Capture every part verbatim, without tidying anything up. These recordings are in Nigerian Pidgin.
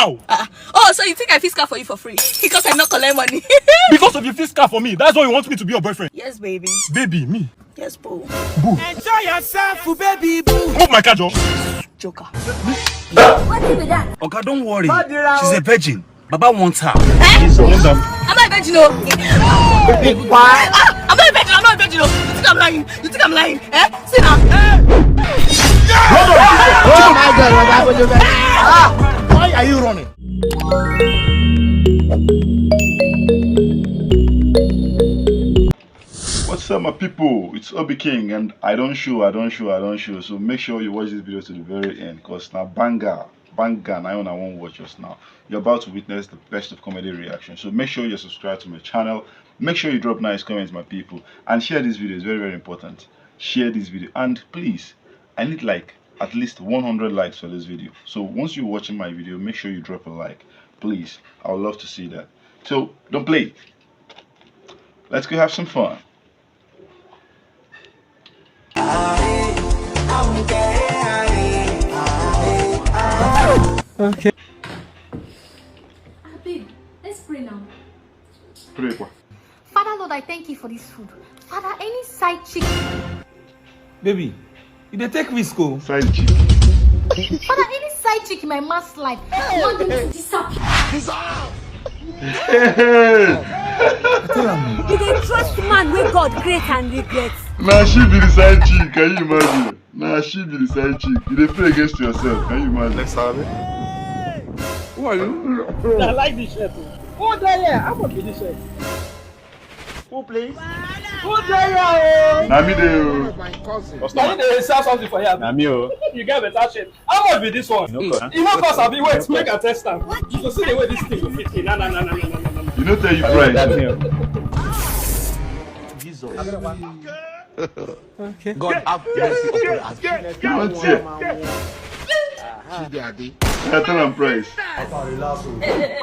Ow! Ah, oh, so you think I fit scar for you for free? Because I not collect money. Because of you fit scar for me, that's why you want me to be your boyfriend. Yes, baby. Baby, me. Yes, boo. Enjoy yourself, baby boo. Move my car, Joe. Joker. What is that? Oga, don't worry. She's a virgin. Baba wants her. Eh? Jesus. Am I a virgin? Oh? Ah, am I a virgin? I'm not a virgin. Oh. You think I'm lying? You think I'm lying? Eh? See now. Eh? Oh my God, Baba, what you mean? Ah, why are you running? What's up, my people? It's Obi King, and I don't show, I don't show, I don't show. So make sure you watch this video to the very end, cause now banger, banger, now I won't watch us now. You're about to witness the best of comedy reaction. So make sure you subscribe to my channel. Make sure you drop nice comments, my people, and share this video. It's very, very important. Share this video, and please, I need, like, at least one hundred likes for this video. So once you're watching my video, make sure you drop a like, please. I would love to see that. So don't play. Let's go have some fun. Okay. Ah, babe, let's pray now. Pray what? Father Lord, I thank you for this food. Father, any side chick. Baby, you dey take risk, oh. Side chick. Father, any side chick in my mass life, I want them to disappear. Hey! I tell am. You dey trust man wey God create and regret. Now she be the side chick. Can you imagine? Now she be the side chick. You dey play against yourself. Can you imagine? Next time. Who are you? I like this shirt. Oh, there, yeah. How much be this shirt? Who, please? Who dey here? Na me dey o. One of my cousins. What's up? Na you dey sell something for here? Na me o. You get better shape. How much be this one? E no cost. E no cost, abi? Wait, make I test am. You go see the way this thing go fit me. Na, na, na. You no tell you price. That's me o. Jesus. Okay. God have mercy upon us. Not here. Chidi Ade. I tell am price. I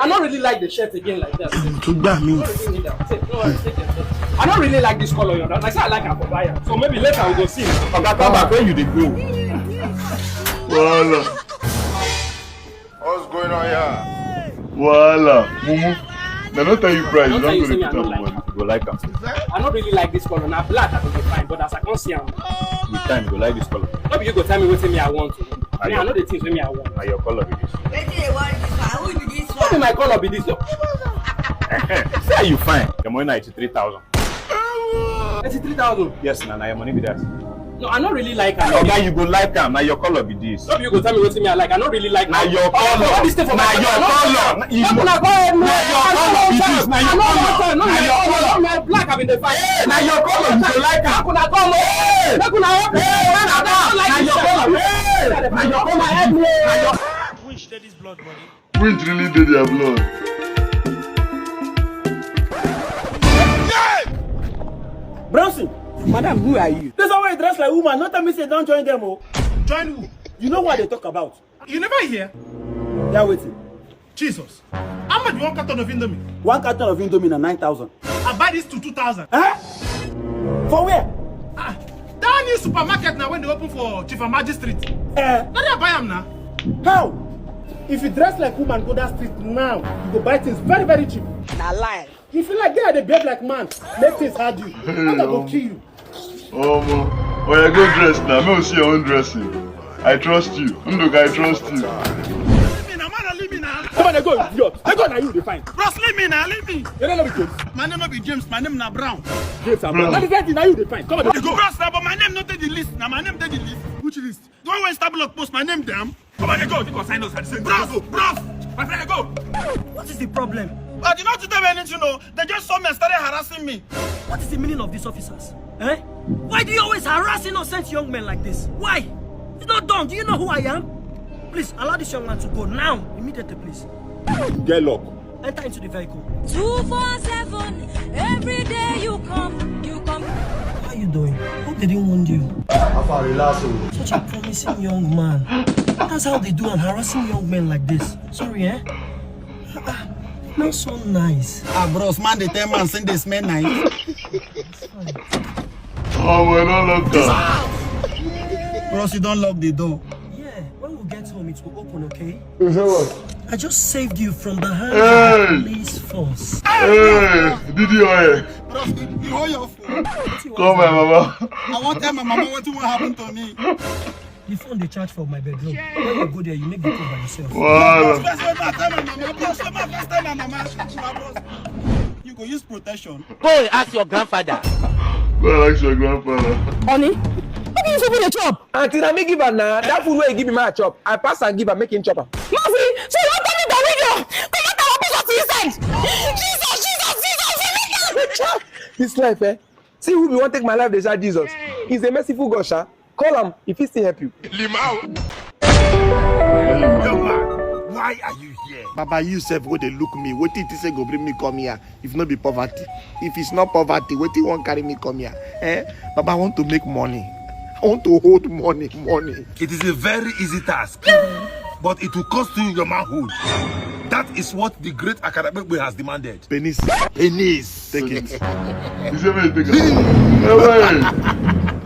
don't really like the shirt again like that. Tó gbà mí. I don't really need that. Take, no worry, take it. I don't really like this color, you know. I say I like am for buy am. So maybe later we go see. Oga, come back when you dey go. Wahala. What's going on here? Wahala. Mumu. Dem no tell you price, you don go dey put am for body. You go like am. I no really like this color. Na black I go dey find, but as I come see am, with time you go like this color. No be you go tell me wetin me I want. Me, I know the things wey me I want. Na your color be this. Wetin dey worry this one? Who be this one? No be my color be this. No. Say you fine. Your money na eighty-three thousand. Eighty-three thousand? Yes, na, na your money be that. No, I no really like am. Oga, you go like am. Na your color be this. No be you go tell me wetin me I like. I no really like am. Na your color. This thing for my color. Na your color. Make una come help me. Na your color be this. Na your color. Na your color. Na black I been dey find. Hey, na your color. You go like am. Make una come. Hey, make una help me. Hey, na your color. Hey, na your color. Help me. Na your. Which dey this blood body? Which really dey their blood? Bronson! Madam, who are you? This one wey dress like woman, no tell me say you don join them o. Join who? You know what they talk about. You never hear? Yeah, wetin? Jesus. How much be one carton of Indomie? One carton of Indomie na nine thousand. I buy this two, two thousand. Eh? For where? Ah, that new supermarket now when they open for Chief Amadi Street. Eh? Now they buy am now. How? If you dress like woman, go that street now, you go buy things very, very cheap. Na lie. You feel like girl dey behave like man, make things hard you. Hey, I go kill you. Omo. Oya, go dress now. Make we see your own dressing. I trust you. Nduka, I trust you. Leave me now, man, leave me now. Come on, dey go, idiot. Dey go, na you dey find. Bros, leave me now, leave me. Your name no be James. My name no be James, my name na Brown. James and Brown. Brown. Na the same thing, na you dey find. Come on, dey go. Bros, na but my name no dey the list. Na my name dey the list. Which list? The one wey Star Block post, my name dey am. Come on, dey go. Because I know same thing. Bros, bros, my friend, dey go. What is the problem? I did not tell me anything, no. They just saw me and started harassing me. What is the meaning of these officers? Eh? Why do you always harass innocent young men like this? Why? It's not done. Do you know who I am? Please, allow this young man to go now, immediately, please. Get luck. Enter into the vehicle. Two four seven, every day you come, you come. How are you doing? Hope they didn't wound you. How far, relax o. Such a promising young man. That's how they do and harassing young men like this. Sorry, eh? Ah, ah, not so nice. Ah, bros, man, they tell man, say they smell nice. Omo, I don lock am. Bros, you don lock the door. Yeah, when we get home, it will open, okay? You say what? I just saved you from the hands of the police force. Hey, D D O A. Bros, you hold your phone. Call my mama. I want tell my mama what will happen to me. The phone they charge for my bedroom. When you go there, you make the call by yourself. Wow. First, first, first, tell my mama. First, first, first, tell my mama. You go use protection. Go and ask your grandfather. Go and ask your grandfather. Honey, what do you people dey chop? Auntie, na me give am na. That food wey you give me, make I chop. I pass and give am, make him chop am. Mazi, so you wan tell me the window? Come out our piece of inside. Jesus, Jesus, Jesus, Jesus. This life, eh? See who be wan take my life, dey shout Jesus. He's a merciful God, sha. Call am, he fit still help you. Limau. Young man, why are you here? Baba, you sef go dey look me. Wetin you think say go bring me come here? If no be poverty, if it's not poverty, wetin wan carry me come here? Eh? Baba, I want to make money. I want to hold money, money. It is a very easy task, but it will cost you your manhood. That is what the great Akadabegbe has demanded. Penis. Penis. Take it. He said, "Wait, take it." Hey, wait.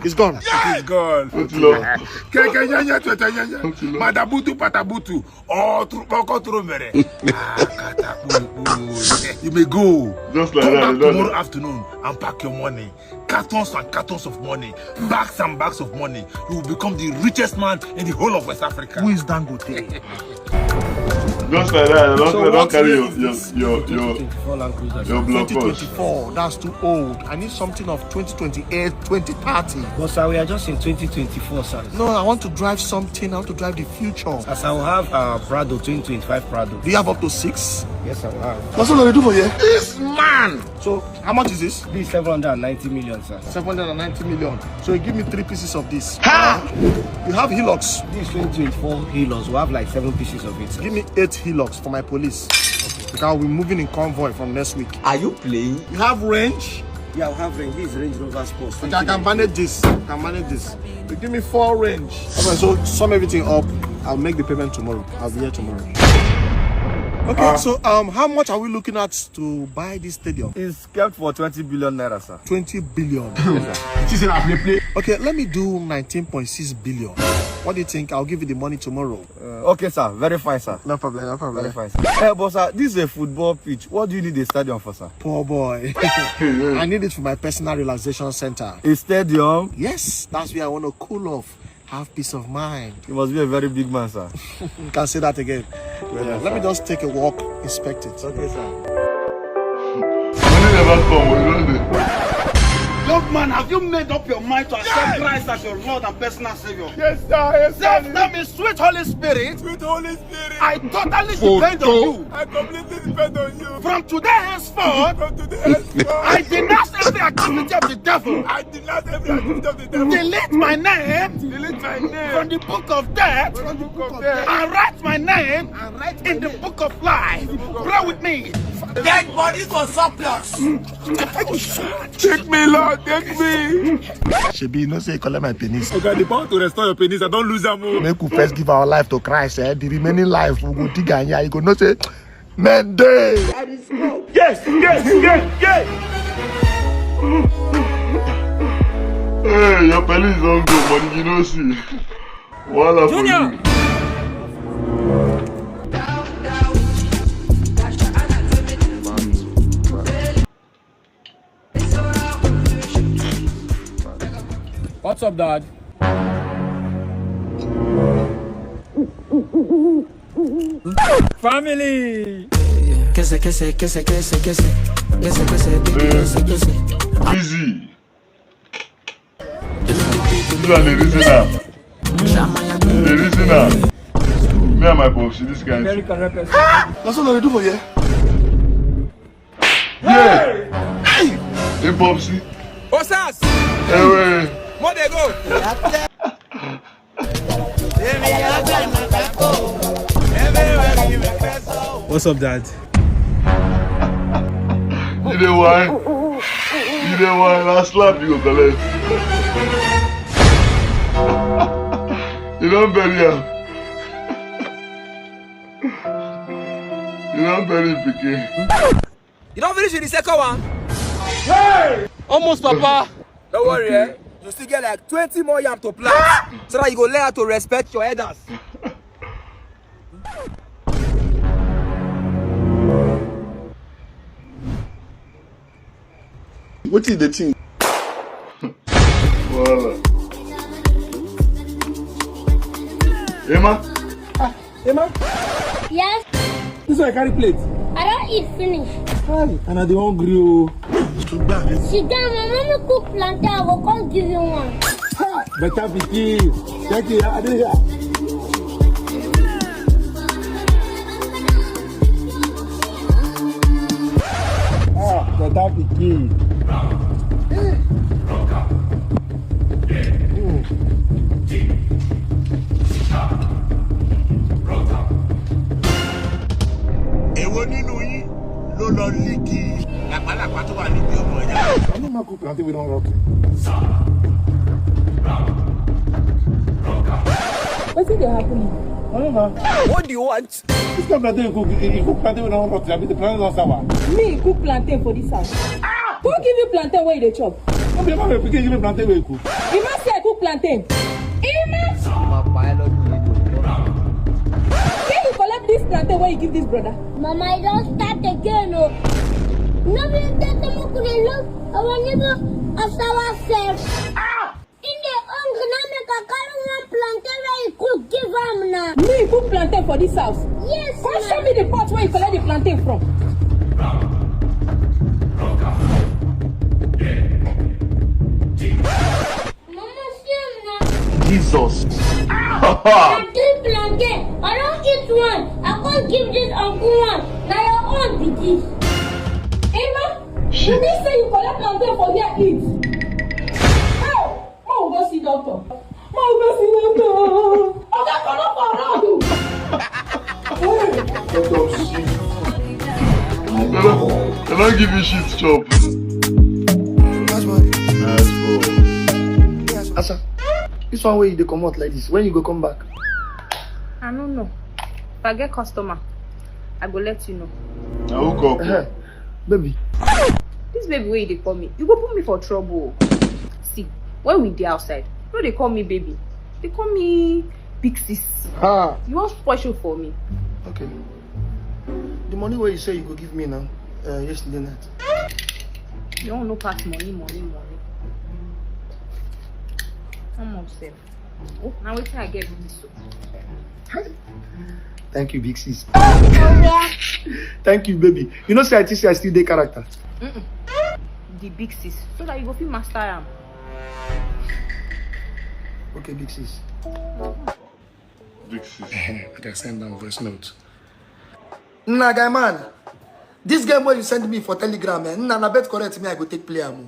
It's gone. It is gone. What you love? Keke nyanya, tete nyanya. What you love? Madabutu, patabutu. Oh, tru-, boko tru mere. Ah, kata, bu, bu. You may go. Just like that. Come back tomorrow afternoon and pack your money. Cartons and cartons of money. Bags and bags of money. You will become the richest man in the whole of West Africa. Who is Dangote? Just like that. Don't, so don't what carry year your, is your, this? Your, your, twenty twenty-four Land Cruiser, your sir. Block us. Twenty twenty-four, that's too old. I need something of twenty twenty-eight, twenty thirty. But sir, we are just in twenty twenty-four, sir. No, I want to drive something. I want to drive the future. As I will have, uh, Prado, twenty twenty-five Prado. Do you have up to six? Yes, I will have. That's what I do for you. This man. So, how much is this? This is seven hundred and ninety million, sir. Seven hundred and ninety million. So you give me three pieces of this. Ha! You have Hilux? This is twenty twenty-four Hilux. We have, like, seven pieces of it, sir. Give me eight Hilux for my police. Because I'll be moving in convoy from next week. Are you playing? You have Range? Yeah, we have Range. This is Range Rover Sport. Okay, I can manage this. I can manage this. You give me four Range. Okay, so sum everything up. I'll make the payment tomorrow. I'll be here tomorrow. Okay, so, um, how much are we looking at to buy this stadium? It's kept for twenty billion naira, sir. Twenty billion. She said, "I play, play." Okay, let me do nineteen point six billion. What do you think? I'll give you the money tomorrow. Uh, okay, sir. Very fine, sir. No problem, no problem. Very fine, sir. Eh, but sir, this is a football pitch. What do you need a stadium for, sir? Poor boy. I need it for my personal relaxation center. A stadium? Yes, that's where I want to cool off, have peace of mind. You must be a very big man, sir. You can say that again. Well, yeah, let me just take a walk, inspect it. Okay, sir. Money never come, we don't dey. Young man, have you made up your mind to accept Christ as your Lord and personal Savior? Yes, sir. Yes, sir. Say after me, sweet Holy Spirit. Sweet Holy Spirit. I totally depend on you. I completely depend on you. From today henceforth, from today henceforth, I denounce every activity of the devil. I denounce every activity of the devil. Delete my name. Delete my name from the book of death. From the book of death. And write my name in the book of life. Pray with me. Dead bodies for surplus. Take me, Lord, take me. Shebi, you know say you collect my penis. Okay, the power to restore your penis, I don't lose am o. Make we first give our life to Christ, eh? The remaining life, we go dig am here. You go know say, men dey. Yes, yes, yes, yes. Hey, your penis don go, but you no see. Wahala for you. Junior! What's up, Dad? Family! Kese, kese, kese, kese, kese. Kese, kese, baby, kese, kese. Easy. This one dey reason am. Dey reason am. Me and my boss, this kind. Very correct person. That's what I do for you. Yeah. Hey, Popsy. Osas. Ewe. Mo dey go. What's up, Dad? You dey why? You dey why? Na slap you go collect. You don bury am. You don bury him pikin. You don finish with the second one? Hey! Almost, Papa. Don't worry, eh? You still get like twenty more yam to plant so that you go learn how to respect your elders. Wetin you dey think? Wahala. Emma? Ah, Emma? Yes? This one I carry plate. I don eat finish. Hi, and I dey hungry o. Sit down, my mommy cook plantain, I go come give you one. Ha! Better pikin. Thank you, I dey here. Ah, better pikin. Èwo nínú yín ló lọ líkì làpálàpá tó wà níbi ọmọ ẹ̀yà? Wọ́n ní máa kó plantain wey don rot. Wetin dey happen? I don't know. What do you want? This kind of plantain you cook, you cook plantain wey don rot, abi the plantain don sour? Me cook plantain for this house. Who give you plantain wey you dey chop? No be Emma pikin give me plantain wey you cook. Emma say I cook plantain. Emma! Where you collect this plantain wey you give this brother? Mama, e don start again o. No be that time we could look our neighbor as ourselves. Ah! In the hungry, now make I carry one plantain wey you cook give am na. Me cook plantain for this house? Yes, come show me the pot where you collect the plantain from. Mama, see am na. Jesus. Ah! Na this plantain. I don eat one. I come give this uncle one. Na your own be this. Emma, you mean say you collect plantain for here eat? How? Make we go see doctor. Make we go see doctor. Oga, comot for road o. Doctor, see. Dem don, dem don give you shit chop. Nice ball. Asa, this one wey you dey comot like this, when you go come back? I no know. If I get customer, I go let you know. Na hook up. Eh, baby. This baby wey you dey call me, you go put me for trouble o. See, when we dey outside, no dey call me baby. Dey call me big sis. Ha! You wan spoil show for me. Okay. The money wey you say you go give me now, uh, yesterday night. Your own no pass money, money, money. Come up sef. Oh, na wetin I get be this o. Thank you, big sis. Thank you, baby. You know say I think say I still dey character. Mm-mm. The big sis, so that you go fit master am. Okay, big sis. Big sis. I can send down voice note. Nna, guy man, this game wey you send me for Telegram, eh, nna, na bet correct me I go take play am o.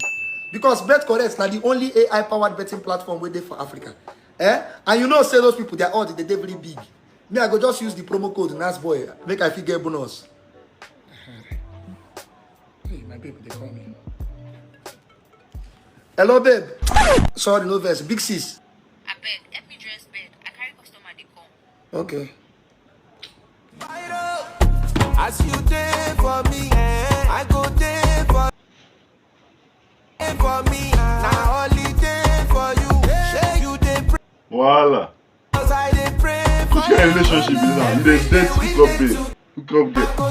Because bet correct na the only A I powered betting platform wey dey for Africa. Eh? And you know say those people, their odds dey dey very big. Me, I go just use the promo code Nas Boy, make I fit get bonus. Hey, my babe, they call me. Hello, babe. Sorry, no vex. Big sis. Abeg, help me dress bed. I carry customer dey come. Okay. As you dey for me, eh, I go dey for, dey for me. Na holiday for you. Shey you dey pray? Wahala. As I dey pray for you. Which kind of relationship is that? You dey date hook up babe. Hook up girl.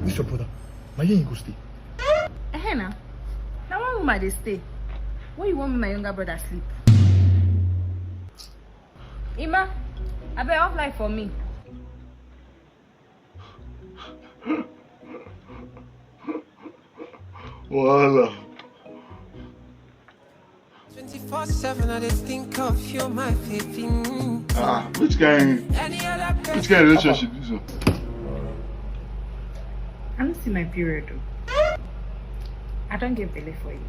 This your brother? Na here you go stay? Eh, na. Na one room I dey stay. Where you want me, my younger brother sleep? Emma, abeg off light for me. Wahala. Twenty-four seven, I dey think of you, my baby. Ah, which kind, any other which kind of relationship this one? I don't see my period though. I don't get belle for you.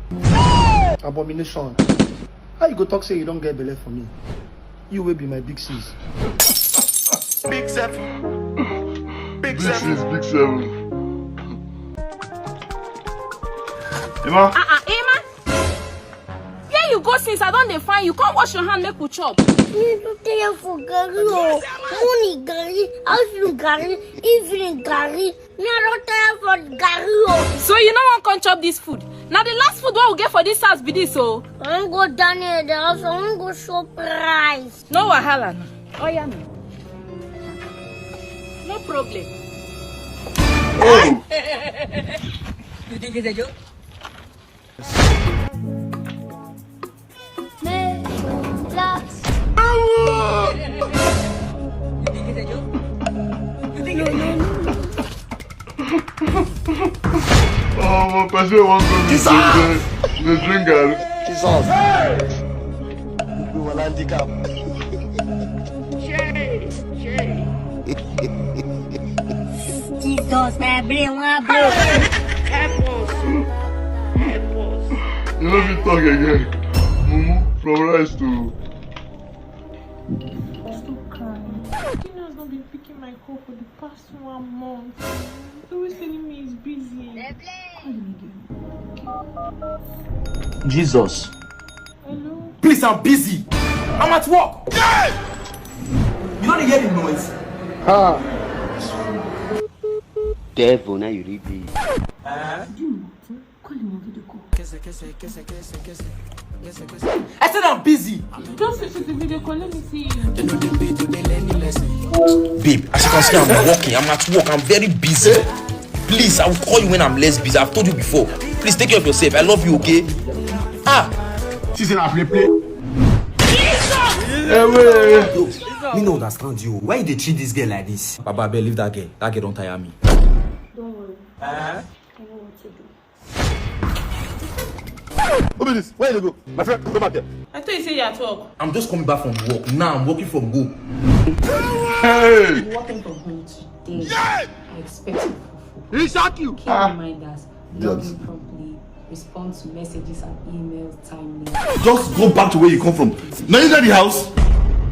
Abomination. How you go talk say you don't get belle for me? You will be my big sis. Big seven. Big seven. Big sis, big seven. Emma? Ah, ah, Emma. Where you go since I don dey find you? Come wash your hand, make we chop. Me no tire for garri o. Morning garri, afternoon garri, evening garri. Me I don tire for garri o. So you no wan come chop this food? Na the last food wey we get for this house be this o. I wan go Daniel the house, I wan go chop rice. No wahala na. Oya na. No problem. Oh. You think it's a joke? You think it's a joke? You think it's a joke? Oh, my person wants to drink the, the drink, girl. Jesus. We will handicap. Jesus, my brain, one blow. You know, we talk again. Mumu, from rice to. Stop crying. Gino has not been picking my call for the past one month. He's always telling me he's busy. Call him again. Jesus. Hello? Please, I'm busy. I'm at work. You don't hear the noise. Devil, now you read me. Do you know what? Call him on video call. I said I'm busy. Just switch to the video call. Let me see you. Babe, as you can see, I'm working. I'm at work. I'm very busy. Please, I will call you when I'm less busy. I've told you before. Please take care of yourself. I love you, okay? Ah! She's in a play play. Me no understand you. Why you dey treat this girl like this? Baba, abeg, leave that girl. That girl don tire me. Don't worry. I know what to do. Who be this? Where you go? My friend, go back there. I thought you said you're at work. I'm just coming back from work. Now I'm working from home. Hey! Working from home today. I expect you for He shock you. key reminders, log in promptly, respond to messages and emails timely. Just go back to where you come from. Now you got the house.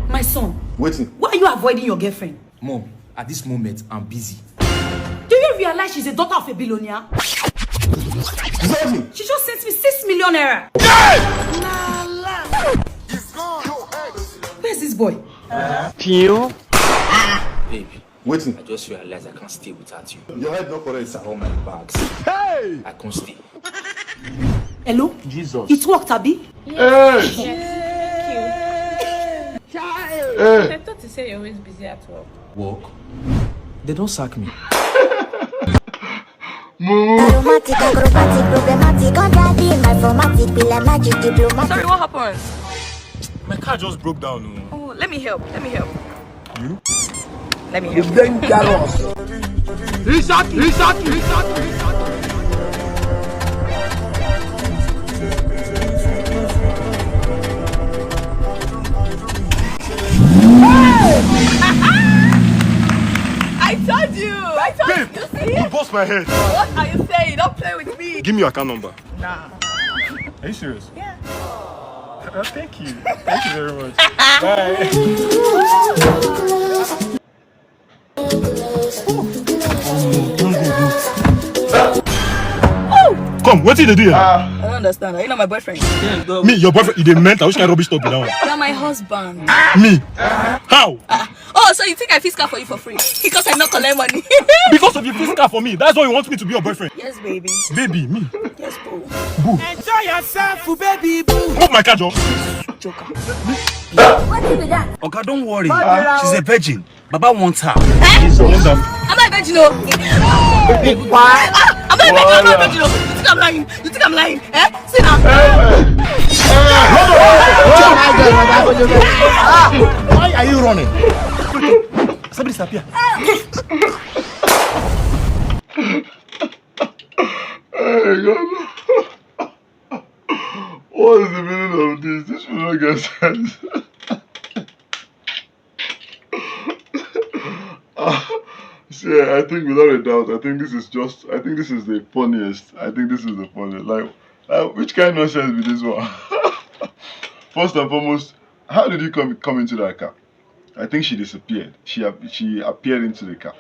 My son, Waiting. Why are you avoiding your girlfriend? Mom, at this moment, I'm busy. Do you realize she's a daughter of a billionaire? Exactly. She just sent me six million naira. Where's this boy? Babe, Waiting. I just realized I can't stay without you. Your head not correct. All my bags. Hey! I can't stay. Hello? Jesus. It worked, Abby? Hey! Yes. Thank you. Hey! I thought you said you're always busy at work. Work? They don't sack me. Mumu! Aromatic, acrobatic, problematic, on daddy, my formatic, be like magic, diplomatic. Sorry, what happened? My car just broke down. Oh, let me help. Let me help. You? Let me help. Dangerous. He shot you. He shot you. He shot you. I told you. I told Babe, you. See? You bust my head. What are you saying? Don't play with me. Give me your account number. Nah. Are you serious? Yeah. Uh, thank you. Thank you very much. Bye. Come, what did they do here? I don't understand. Are you not my boyfriend? Me, your boyfriend, you dey mental. Which kind of rubbish talk be that one? You're my husband. Me? How? Oh, so you think I fix car for you for free? Because I not collect money. Because of you fix car for me. That's why you want me to be your boyfriend. Yes, baby. Baby, me. Yes, boo. Enjoy yourself, baby boo. Move my car, Joe. Joker. Oga, don't worry. She's a virgin. Baba wants her. Jesus. Am I a virgin? Oh? Ah, am I a virgin? I'm not a virgin. Oh. You think I'm lying? You think I'm lying? Eh? See now. Why are you running? Somebody disappear. Hey, God. What is the meaning of this? This will not get sense. See, I think without a doubt, I think this is just, I think this is the funniest. I think this is the funniest. Like, like which kind of nonsense be this one? First and foremost, how did you come come into that car? I think she disappeared. She ap- she appeared into the car.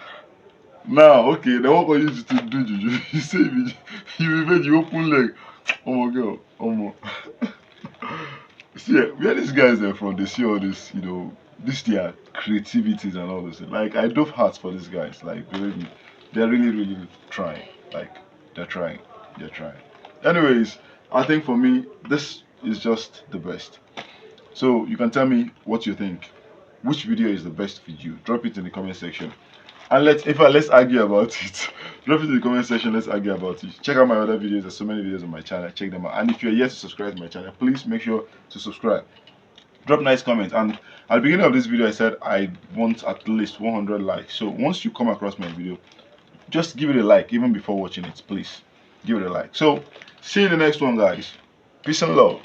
Now, okay, then what can you do to do juju? You say me, you revenge, you open leg. Oh my girl, oh my. See, eh, where these guys are from, they see all this, you know, this their creativities and all this. Like, I dove hard for these guys. Like, believe me, they're really, really trying. Like, they're trying, they're trying. Anyways, I think for me, this is just the best. So you can tell me what you think. Which video is the best for you? Drop it in the comment section. And let's, in fact, let's argue about it. Drop it in the comment section. Let's argue about it. Check out my other videos. There's so many videos on my channel. Check them out. And if you're yet to subscribe to my channel, please make sure to subscribe. Drop nice comments. And at the beginning of this video, I said I want at least one hundred likes. So once you come across my video, just give it a like even before watching it. Please give it a like. So see you in the next one, guys. Peace and love.